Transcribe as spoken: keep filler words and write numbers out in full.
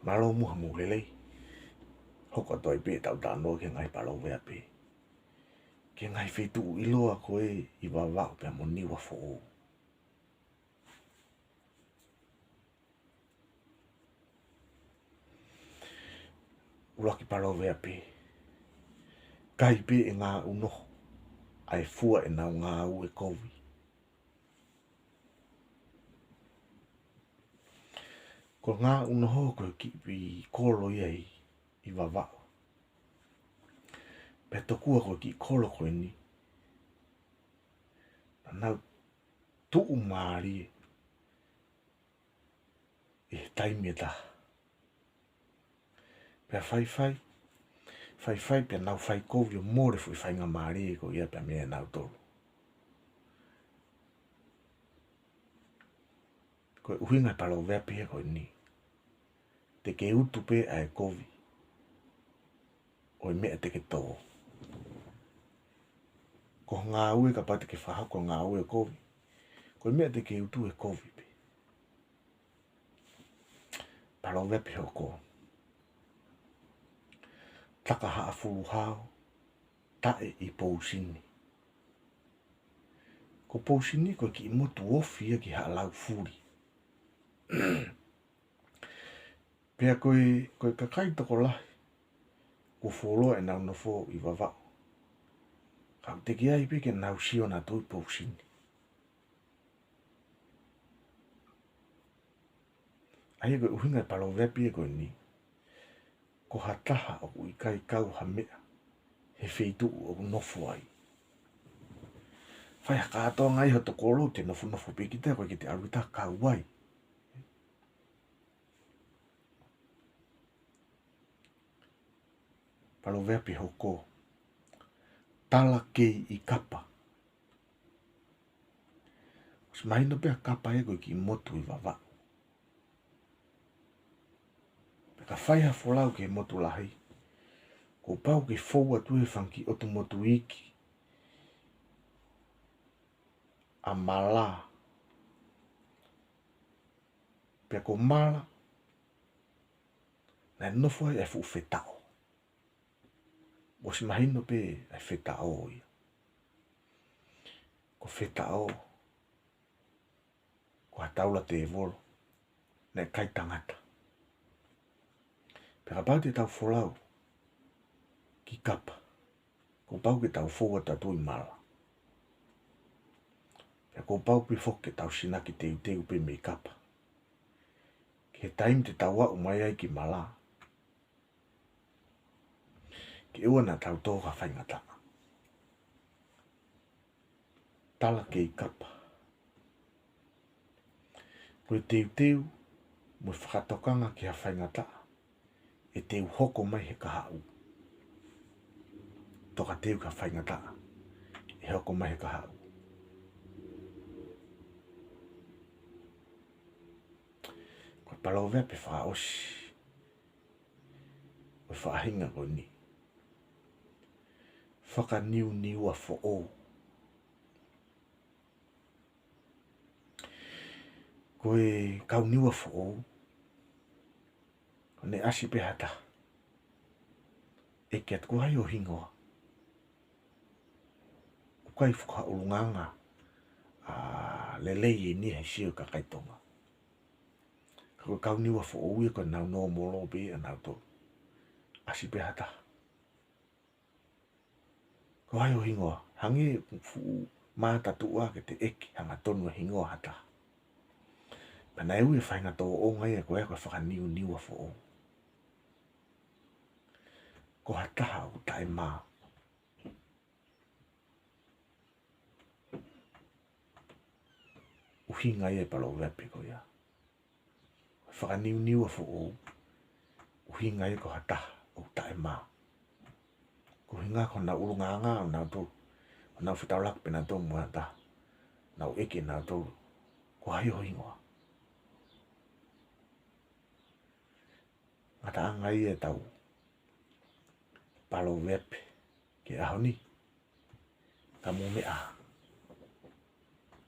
Mālō muʻa hoʻomou lelei. Hoko atu ai pē ʻetau talanoa ki he ngaahi paloveape ki he ngaahi feituʻu ʻiloa ko ē ʻi Vavaʻu pea mo Niuafoʻou. ʻUluaki paloveape: Kai pē ʻe Ngāunoho ʻa e fua ʻenau ngāue kovi. Ko Ngāunoho ko e kiʻi kolo ia ʻi, ʻi Vavaʻu. Pea tokua ko e kiʻi kolo ko eni naʻa nau tuʻumālie ʻi he taimi ʻe taha. Pea faifai, faifai pea nau fai kovi ʻo mole e foʻi faingamālie ko ia pea meia nautolu. Ko e ʻuhinga e paloveape ko eni: Te ke utu pē ʻa e kovi ʻo e meʻa te ke tō. Ko e ngāue, kapau te ke fakahoko e ngāue kovi, ko e meʻa te ke utu ʻe kovi pē. Paloveape hoko: Taka haʻafulu hao, taʻe ʻi Pousini. Ko Pousini ko e kiʻi motu ofi ia ki Haʻalaufuli. Pea ko e, ko e kakai tokolahi kuo fuoloa ʻenau nofo ʻi Vavaʻu, ka ʻoku teʻeki ai pē ke nau sio nautolu ʻi Pousini. ʻA ia ko e ʻuhinga e paloveape ko eni: Ko ha taha ʻoku ʻikai kau ha meʻa he feituʻu ʻoku nofo ai. Fai ha kātoanga ʻi hoto kolo, te nofonofo pē kita, ʻoku ʻikai ke te ʻalu kita ʻo kau ai. Paloveape hoko: Tala kei ʻi Kapa. ʻOsi mahino pē ʻa Kapa ia ko e kiʻi motu ʻi Vavaʻu. Pea ka fai ha folau ki he motu lahi, kuo pau ke fou atu he fanga kiʻi ʻotu motu iiki ʻa Mala. Pea ko Mala, naʻe nofo ai e fuʻu fetaʻo. ʻOsi mahino pē ʻa e fetaʻo ia. Ko e fetaʻo ko ha taula tēvolo naʻe kai tangata. Pea kapau te tau folau ki Kapa, kuo pau ke tau fou atu ʻi Mala. Pea kuo pau pē foki ke tau sinaki teuteu pē mei Kapa ki he taimi te tau aʻu mai ai ki Mala, ke ʻoua naʻa tau tō ha faingataʻa. Tala kei Kapa. Ko e teuteu mo e fakatokanga ki ha faingataʻa ʻe teu hoko mai he kahaʻu. Tokateu ki ha faingataʻa ʻe hoko mai he kahaʻu. Ko e paloveape fakaʻosi ʻo e faʻahinga ko eni: Fakaniuniuafoʻou. Ko e kau Niuafoʻou, ko ʻene ʻasi pē ha taha, ʻeke atu ko hai ho hingoa. ʻOku ʻikai fuʻu ʻulungaanga ʻa e lelei ʻeni he sio ʻa e kakai Tonga. Ka ko e kau Niuafoʻou ia ko ʻenau nōmolo pē ʻanautolu. ʻAsi pē ha taha. Ko hai ho hingoa? Hangē fuʻu mātatuʻa ke te ʻeke hangatonu e hingoa ha taha. Pea naʻe ui e faʻahinga tōʻonga ia ko ē ko e Fakaniuniuafoʻou. Ko ha taha ʻoku taʻemā. ʻUhinga ia e paloveape ko ia. Fakaniuniuafoʻou, ʻuhinga ia ko ha taha ʻoku taʻemā. Ko e ʻuhinga ko honau ʻulungaanga ʻanautolu, honau fetaulaki pē ʻanautolu mo ha taha, nau ʻeke ʻanautolu, ko hai ho hingoa? Ngataʻanga ia ʻetau paloveape ki he ʻaho ni. Ka mou meʻa ā.